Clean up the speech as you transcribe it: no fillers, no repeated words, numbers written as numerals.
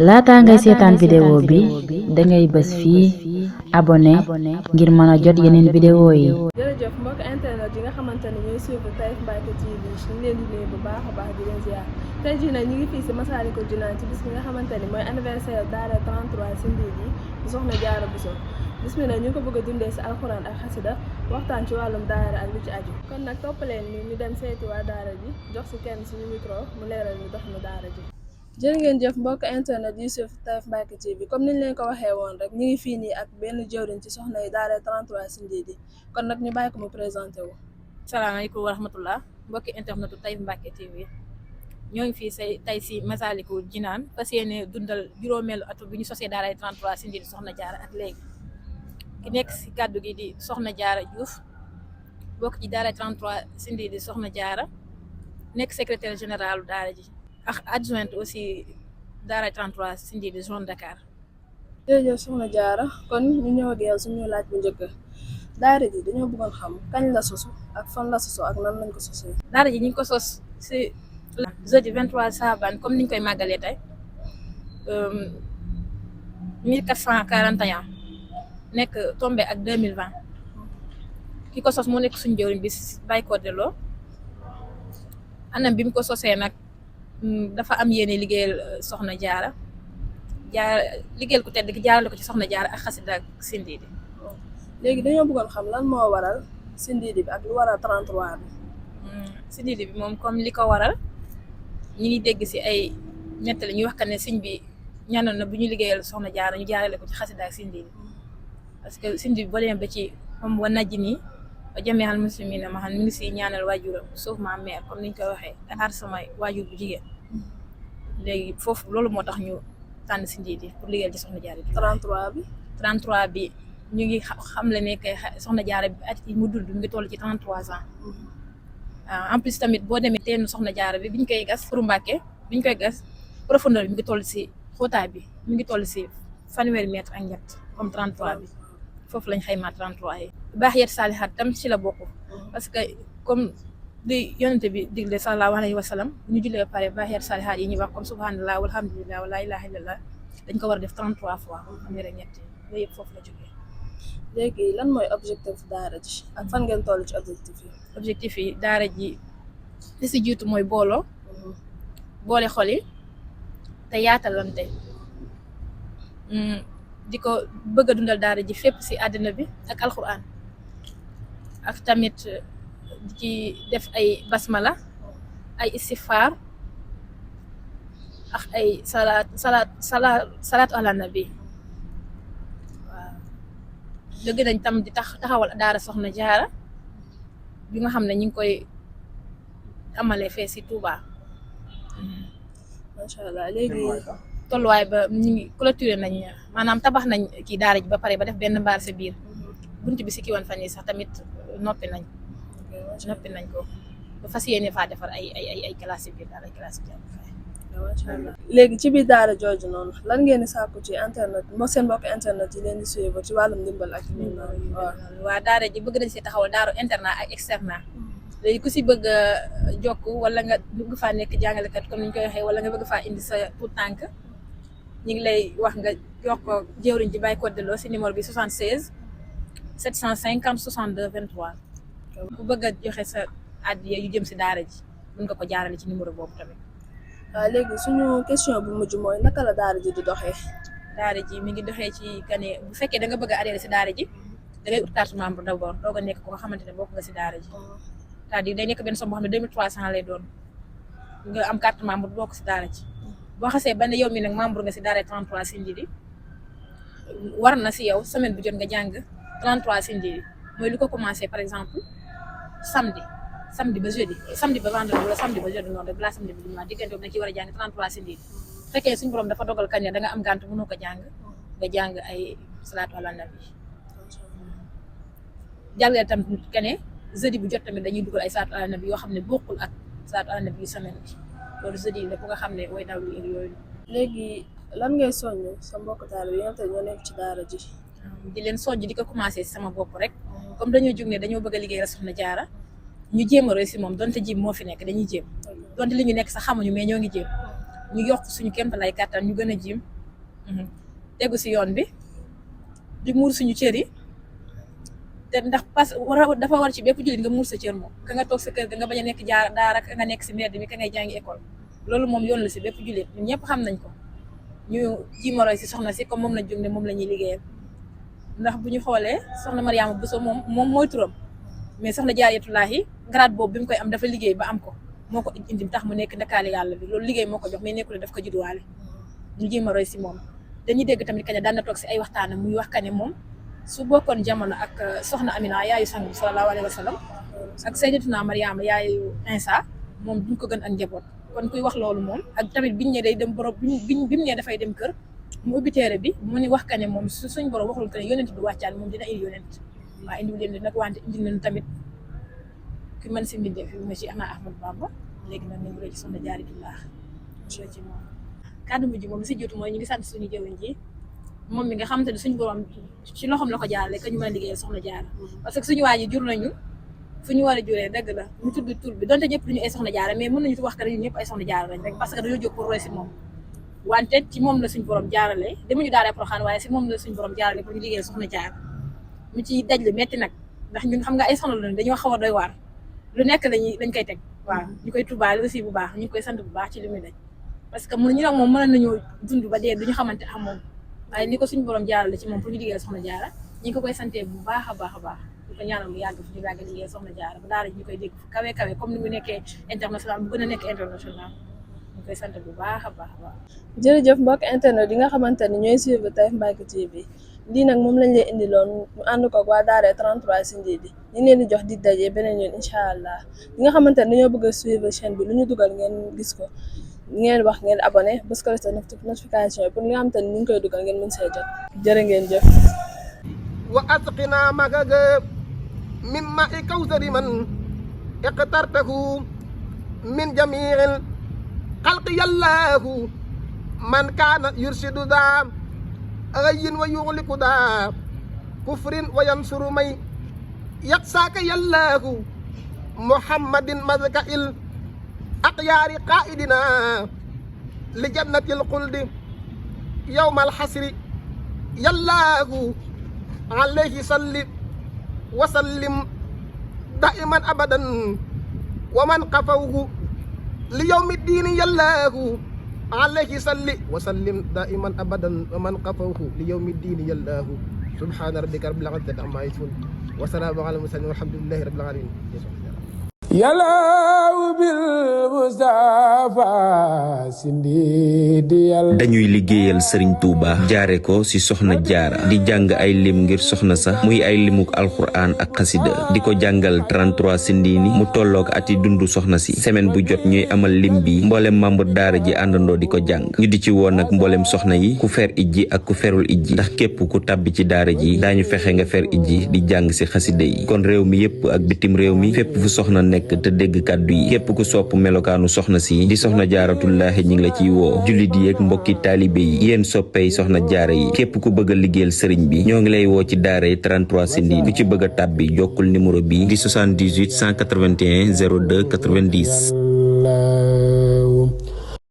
laata ngay seetaan vidéo bi dangay bës fii abonné ngir mën a jot yeneen vidéo yi. jërëjëf mbokk internet yi nga xamante ne ñooy suivre Taif Mbacke TV ñu ngi leen di nuyu bu baax a baax di leen ziar tey jii nag ñu ngi fii si Massalikul Jinaan ci bis bi nga xamante ni mooy anniversaire daara 33 si Ndidi bi Soxna Jaara Buso. bis bi nag ñu ngi ko bëgg a dundee si alxuraan ak xasida waxtaan ci wàllum daara ak lu ci aju kon nag toppaleen ni ñu dem seeti waa daara ji jox si kenn suñu micro mu leeral ñu dox na daara ji. jërë ngeen jëf mbokk internet yi sur Taif Mbacke TV comme niñ leen ko waxee woon rek ñu ngi fii nii ak benn jëwriñ ci soxna yi daara 33 si Ndidi kon nag ñu bàyyi ko mu présenté wu. salaamaaleykum wa rahmatullah mbokki internetu Taif Mbacke TV ñoo ngi fii tey si Massalikul Jinaan fas yéene dundal juróomeelu atu bi ñu sosee daara 33 si Ndidi soxna jaara ak léegi ki nekk si kàddu gi di soxna jaara Diouf bokk ci daara 33 si Ndidi soxna jaara nekk secrétaire général daara ji ak adjointe aussi daara 33 si Ndidi zone Dakar. jërëjëf soxna jaara kon ñu ñëw ak yow suñu laaj bu njëkk daara ji dañoo bëggoon xam kañ la sosu ak fan la sosu ak nan lañ ko sosee. daara ji ñu ngi ko sos si jeudi 23 Saban comme niñ koy màggalee tey 1441 nekk tombé ak 2020 ki ko sos moo nekk suñu jëwriñ bi Baye Codé Lo anam bi mu ko sosee nag dafa am yéene liggéeyal soxna jaara liggéeyal ku tedd ki jaarale ko ci soxna jaara ak xasida ak si Ndidi. léegi dañoo bëggoon xam lan moo waral si Ndidi bi ak lu waral 33 bi. si Ndidi bi moom comme li ko waral ñi ngi dégg si ay nettali ñuy wax que ne sëñ bi ñaanoon na bu ñu liggéeyal soxna jaara ñu jaarale ko ci xasida ak si Ndidi parce que si Ndidi boo demee ba ci moom wa najj nii ba jameexal muslimina ma xam mi ngi si ñaanal waajuram sauf ma mère comme niñ koy waxee aar sama waajur bu jigéen léegi foofu loolu moo tax ñu tànn si Ndidi pour liggéeyal ci soxna jaara bi. 33 bi. 33 bi ñu ngi xamle ne que soxna jaara bi at yi mu dund mu ngi toll ci 33 ans. En plus tamit boo demee teenu soxna jaara bi biñ koy gas pour Mbàkke biñ koy gas profondeur bi mi ngi toll si xóotaay bi mi ngi toll si fanweeri mètre ak ñett comme 33 bi foofu lañ xaymaa 33 yi. baax yet saalihaat tam ci la bokk parce que comme di yonente bi digle sallallahu alayhi wa sallam ñu jullee ba pare baax yet saalihaat yi ñuy wax comme subhanallah walhamdulillah wala ilaha illallah dañ ko war a def 33 fois fanweer ak ñett yooyu yëpp foofu la jógee. léegi lan mooy objectif daara ji ak fan ngeen toll ci objectif yi. objectif yi daara ji li si jiitu mooy booloo boole xol yi te yaatalante di ko bëgg a dundal daara ji fépp si àddina bi ak alxuraan ak tamit di ci def ay basmala ay istifaar ak ay salaatu ala nabi waaw dëgg nañ tam di taxawal daara soxna jaara bi nga xam ne ñu ngi koy amalee fee si Touba. macha allah léegi tolluwaay ba ñu ngi clôturé nañ maanaam tabax nañ kii daara ji ba pare ba def benn mbaar sa biir bunt bi si kii woon fan yi sax tamit noppi nañ ko ba fas yéene faa defar ay classe si biir daal ay classe bi macha allah léegi ci biir daara jooju noonu lan ngeen di sàkku ci internet seen mbokk internet yi leen di suivre ci wàllum ndimbal ak waa daara ji bëgg nañ si taxawal daaru internat ak externat léegi ku si bëgg a jokk wala nga bëgg faa nekk jàngalekat comme ni ñu koy waxee wala nga bëgg faa indi sa tout tànk ñu ngi lay wax nga jokkoo jëwriñ ji Baye Codé Lo si numéro bi 76 750 62 23 ku bëgg a joxe sa addiya yu jëm si daara ji mën nga ko jaarale ci numéro boobu tamit. waaw léegi suñu question bu mujj mooy naka la daara ji di doxee. daara ji mi ngi doxee ci gane bu fekkee da nga bëgg a adhéré si daara ji da ngay ut carte membre d'abord doo ko nekk ko nga xamante ne bokk nga si daara ji c'est-à-dire day nekk benn somme boo xam ne 2300 lay doon nga am carte membre bokk si daara ji boo xasee ba ne yow mi nag membre nga si daara 33 si Ndidi war na si yow semaine bu jot nga jàng 33 si Ndidi mooy lu ko commencé par exemple samedi ba jeudi samedi ba vendredi wala samedi ba jeudi noonu rek balaa samedi bi di ñëwaat diggante boobu dañ ci war a jàng 33 si Ndidi fekkee suñu borom dafa dogal kañ da nga am gànt mënoo ko jàng nga jàng ay salaatu ala nabi jàngale tam kene jeudi bu jot tamit dañuy dugal ay salaatu ala nabi yoo xam ne bokkul ak salaatu ala nabi yu semaine bi loolu jeudi la bu nga xam ne way daw lu yooyu. léegi lan ngay soññ sa mbokk taal bi te ñoo nekk ci daara ji. di leen soññ di ko commencé si sama bopp rek comme dañoo jóg ne dañoo bëgg a liggéey la soxna jaara ñu jéem a roy si moom donte ji moo fi nekk dañuy jéem donte li ñu nekk sax xamuñu mais ñoo ngi jéem ñu yokk suñu kéemtalaay kàttan ñu gën a jiim tegu si yoon bi di muur suñu cër yi te ndax dafa war ci bépp jullit nga muur sa cër moom ka nga toog sa kër ga nga bañ a nekk daara ka nga nekk si mbedd mi ka ngay jàngi école loolu moom yoon la si bépp jullit ñun ñëpp xam nañ ko ñu jiimoroy si soxna si comme moom la jóg ne moom la ñuy liggéeyal ndax bu ñu xoolee soxna Mariama Bousso moom mooy turam mais soxna Jaaratullaahi grade boobu bi mu koy am dafa liggéey ba am ko moo ko indi tax mu nekk ndakaale yàlla bi loolu liggéey moo ko jox mais nekkul daf ko judduwaale ñu jiimoroy si moom dañuy dégg tamit kañ daan na toog si ay waxtaanam muy wax kañ moom su bokkoon jamono ak soxna Amina yaayu sang bi sallallahu alayhi wa sallam ak sayyidatuna Mariama yaayu Insa moom duñ ko gën ak njaboot kon kuy wax loolu moom ak tamit biñ ne day dem borom bimu ne dafay dem kër mu ubbi téere bi mu ni wax ka ne moom suñ borom waxul que ne yonent du wàccaan moom dina indi yonent waaye indi leen nag wante indi nañu tamit ki mën si mbindee fi mu ci Ahmad Bamba léegi nag nañu rëy ci soxna Jaaratullaahi ci moom kàddu mujj moom lu si jotu mooy ñu ngi sant suñu jëwriñ ji moom mi nga xamante ne suñu borom ci loxoom la ko jaarale ka ñu mën a liggéeyal soxna Jaara parce que suñu waa ji jur nañu fu ñu war a juree dëgg la ñu tudd tur bi donte ñëpp duñu ay soxna Jaara mais mën nañu wax que ñun ñëpp ay soxna Jaara lañ rek parce que dañoo jóg pour roy si moom wante ci moom la suñu borom jaarale demuñu daara Porokhane waaye si moom la suñu borom jaarale pour ñu liggéeyal soxna Jaara mu ci daj lu metti nag ndax ñun xam nga ay soxna lañu dañoo xaw a doy waar lu nekk lañ koy teg waaw ñu koy tubaale aussi bu baax ñu ngi koy sant bu baax ci li muy daj parce que ñu nag moom mën nañoo dund ba dee duñu xamante ak moom waaye ni ko suñu borom jaarale ci moom pour ñu liggéeyal soxna Jaara ñu ngi ko koy santee bu baax a baax a baax ñu ko ñaanal mu yàgg fu ñu yàgg liggéeyal soxna Jaara ba daara ñu koy dégg fu kawe kawe comme ni mu nekkee international bu gën a nekk international ñu koy sant bu baax a baax a baax. jërëjëf mbokk internet yi nga xamante ni ñooy suivre Taif Mbacke TV lii nag moom lañ leen indiloon mu ànd ko waa daara 33 si Ndidi ñu leen di jox di daje beneen yoon incha allah ñi nga xamante ne dañoo bëgg a suivre chaîne bi lu ñu dugal ngeen gis ko ngeen wax ngeen abonné bës ko sa notification yi pour li nga xamante ni ñu ngi koy dugal ngeen mën see jot jërë ngeen jëf. wa asqina magaga mimma i kawsari man iqtartahu min jamiil xalqi yallahu man kaana yursidu daa غي ويغلق دا كفر وينصر مي يقساك يالله محمد مذكى الأقيار قائدنا لجنة الخلد يوم الحسر يالله عليه صل وسلم دائما أبدا ومن قفوه ليوم الدين يالله عليه صل وسلم دائما ابدا ومن قفوه ليوم الدين يالله سبحان ربك رب العزه عما يصفون وسلام على المرسلين والحمد لله رب العالمين yàlla bil Mustafa Sindidi yàlla dañuy liggéeyal Serigne Touba jaare ko ci soxna Jaara di jàng ay lim ngir soxna sa muy ay limuk alxuraan ak xasida di ko jàngal 33 Sindini mu tolloog ati dundu soxna si semaine bu jot ñuy amal lim bi mboolem membre daara ji àndandoo di ko jàng ñu di ci woon nag mboolem soxna yi ku fer ijji ak ku ferul ijji ndax képp ku tàbbi ci daara ji daañu fexe nga fer ijji di jàng ci xasida yi kon réew mi yépp ak bitim réew mi fépp fu soxna nekk te dégg kàddu yi képp ku sopp melokaanu soxna si di soxna Jaaratullaahi ñi ngi la ciy woo jullit yi ak mbokki taalibe yi yéen soppey soxna jaara yi képp ku bëgg a liggéeyal sëriñ bi ñoo ngi lay woo ci daara yi 33 Sindini ku ci bëgg a tàbbi jokkul numéro bi di 78 181 02 90